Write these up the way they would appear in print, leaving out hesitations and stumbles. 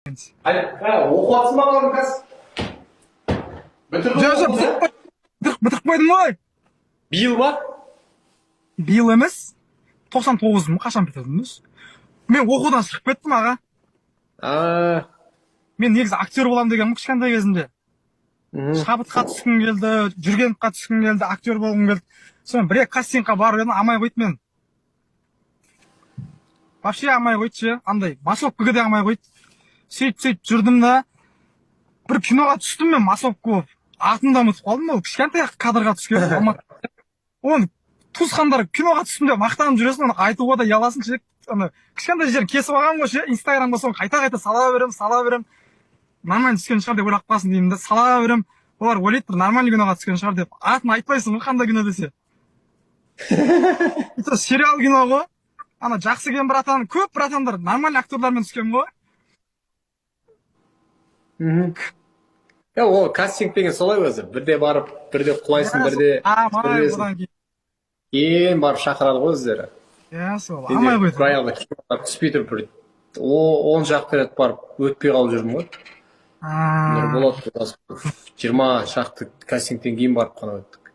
Оқып жатсың ба, бауырым, қазір? Бітірдің Жоқ, ғой жоқ, оқуды? бітіріп қойдым ғой. Биыл ба? Биыл емес, 99 ма, қашан бітірдім өзі? Мен оқудан шығып кеттім, аға. А. Мен негізі актер боламын дегенмін кішкентай кезімде. Шабытқа түскім келді, Жүргеновқа түскім келді, актер болғым келді. Сонымен бір екі кастингқа барып едім, алмай қойды мен. Вообще алмай қойды ше, андай массовкаға да алмай қойды. Сөйтіп, сөйтіп жүрдім да, бір киноға түстім мен массовка болып. Атын да ұмытып қалдым, ол кішкентай кадрға түскен Алматы. Оны туысқандар киноға түстім деп мақтанып жүресің, оны айтуға да ұяласың ше. Ана кішкентай жерін кесіп алғанмын ғой ше, Инстаграмға соны қайта қайта сала беремін, сала беремін. Нормально түскен шығар деп ойлап қалсын деймін да, сала беремін. Олар ойлайды, бір нормальный киноға түскен шығар деп. Атын айтпайсың ғой, қандай кино десе. Это сериал кино ғой. Ана жақсы кен братан, көп братандар, нормальный актерлармен түскен ғой. Иә, ол кастинг деген солай өзі. Бірде барып, бірде құлайсың, бірде Амай түсіресің. Одан кейін. Кейін барып шақырады ғой өздері. Иә, сол Мен алмай де қойды. бір аяғында киноға түспей тұрып, бір 10 шақты рет барып, өтпей қалып жүрдім ғой. Нұрболат 20 шақты кастингтен кейін барып қана өттік.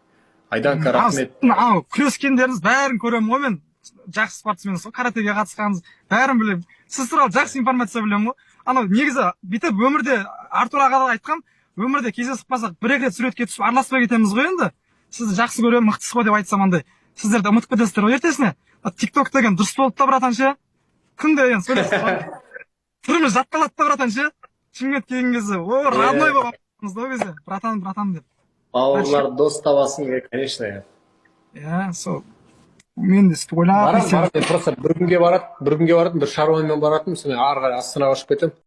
Айданка, рахмет. Анау күрескендеріңіз, бәрін көремін ғой мен. Жақсы спортсменсіз ғой, каратэге қатысқаныңыз, бәрін білемін. Сіз туралы жақсы информация білемін ғой. Анау негізі бүйтіп өмірде, Артур ағаға айтқам, өмірде кездесіп қалсақ, бір екі рет суретке түсіп, араласпай кетеміз ғой енді. Сізді жақсы көремін, мықтысыз ғой деп айтсам, андай сіздер де ұмытып кетесіздер ғой ертесіне. Тик ток деген дұрыс болды да, братан, ше. Күнде енді сөйлесіп, түріміз жатталады да, братан, ше. Шымкентке келген кезде о родной болып қаламыз да ол кезде, братан, братан деп. Бауырлар, дос табасың, конечно, иә. Иә, сол мен де сөйтіп ойлап Барамын, барамын. Мен просто бір күнге барады, бір күнге баратын, бір шаруамен баратынмын, сонымен ары қарай Астанаға ұшып кетемін.